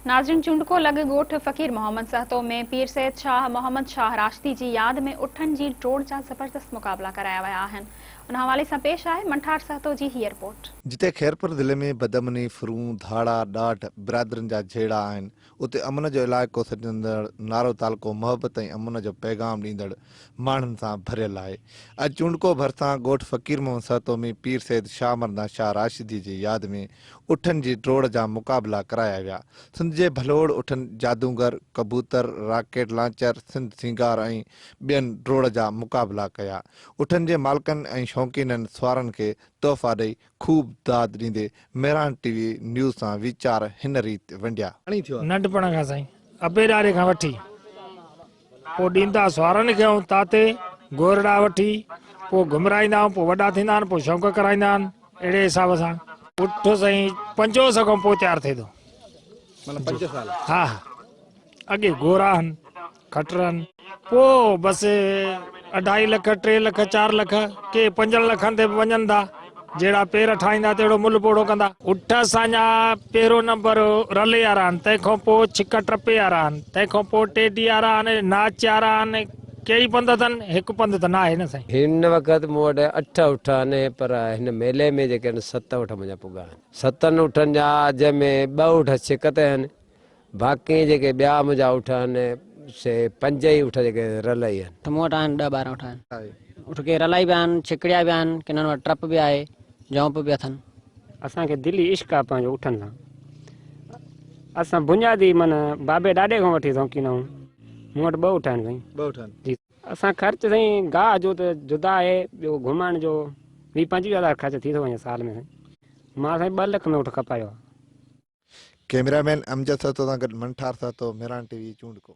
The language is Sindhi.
ناظرين چونڊڪو لڳ ڳوٺ فقير محمد سهتو ۾ پير سيد شاهه محمد شاهه راشدي جي ياد ۾ اٺن جي ڊوڙ جا زبردست مقابلا ڪرايا ويا آهن ان حوالي سان پيش آهي منٺار سهتو جي هيء رپورٽ. جتي خيرپور ضلعي ۾ بدامني، ڦرون، ڌاڙا، ڏاڍ، برادرين جا جهيڙا آهن، اتي امن جو علائقو سڏجندڙ نارو تعلقو محبت ۽ امن جو پيغام ڏيندڙ ماڻهن سان ڀريل آهي. اڄ چونڊڪو ڀرسان ڳوٺ فقير محمد سهتو ۾ پير سيد شاهه مردان شاهه راشدي جي ياد ۾ اٺن جي ڊوڙ جا مقابلا ڪرايا ويا. سنڌ جي ڀلوڙ اٺن جادونگر، ڪبوتر، راڪيٽ لانچر، سنڌ سينگار ۽ ٻين ڊوڙ جا مقابلا ڪيا. اٺن جي مالڪن ۽ شوقينن سوارن کي تحفا ڏئي خوب داد ڏيندي مهراڻ ٽي وي نيوز سان ويچار هن ريت ونڊيا. ننڍپڻ کان سائين ابي ڏاڏي کان وٺي پوء ڏيندا سوارن کي ۽ تاتي گورڙا وٺي پوء گهمرائيندا آهيون پوء وڏا ٿيندا آهن پوء شوق ڪرائيندا آهن اهڙي حساب سان. اٺ سائين پنجوس کان پوء تيار ٿئي ٿو. معنيٰ پنج سال. ها ها اڳي گورا آهن کٽر آهن پوء بس اڍائي لک ٽي لک چار لک ڪي پنجن لکن تي به وڃن ٿا جهڙا پير ٺاهيندا تهڙو ملهه پوڙهو ڪندا. اٺ اسان جا پهريون نمبر رلي وارا آهن، تنهن کان پوء ڇڪ ٽپي وارا آهن، تنهن کان پوء ٽيڊي وارا آهن، ناچ وارا آهن، ڪيئي پنڌ اٿن، هڪ پنڌ ته ناهي نه سائين. هن وقت مون وٽ اٺ اٺ آهن پر هن ميلي ۾ جيڪي آهن ست اٺ منهنجا پڳا آهن. ستن اٺن جا جنهن ۾ ٻه اٺ ڇڪ تي آهن باقي جيڪي ٻيا منهنجا اٺ آهن سي پنج ئي اٺ جيڪي رلئي آهن. مون وٽ آهن ڏهه 12 اٺ آهن. اٺ ڪي رلائي به آهن، ڇڪڙيا به آهن، ڪنن وٽ ٽرپ به آهي، جونپ به اٿن. اسان کي دلي عشق آ پنهنجو اٺن سان. اسان بنيادي معنيٰ بابي ڏاڏي کان وٺي شوقين آهيون. مون وٽ ٻه اٺ آهن سائين. ٻه اٺ آهن. جي. اسان خرچ سائين گاهه جو ته جدا آهي ٻيو گهمائڻ جو 20 25 هزار خرچ ٿي ٿو وڃي سال ۾ سائين. مان سائين 2 لک ۾ اٺ کپايو آ. ڪئميرا مين امجد سهتو سان گڏ منٺار سهتو، مهراڻ ٽي وي، چونڊڪو.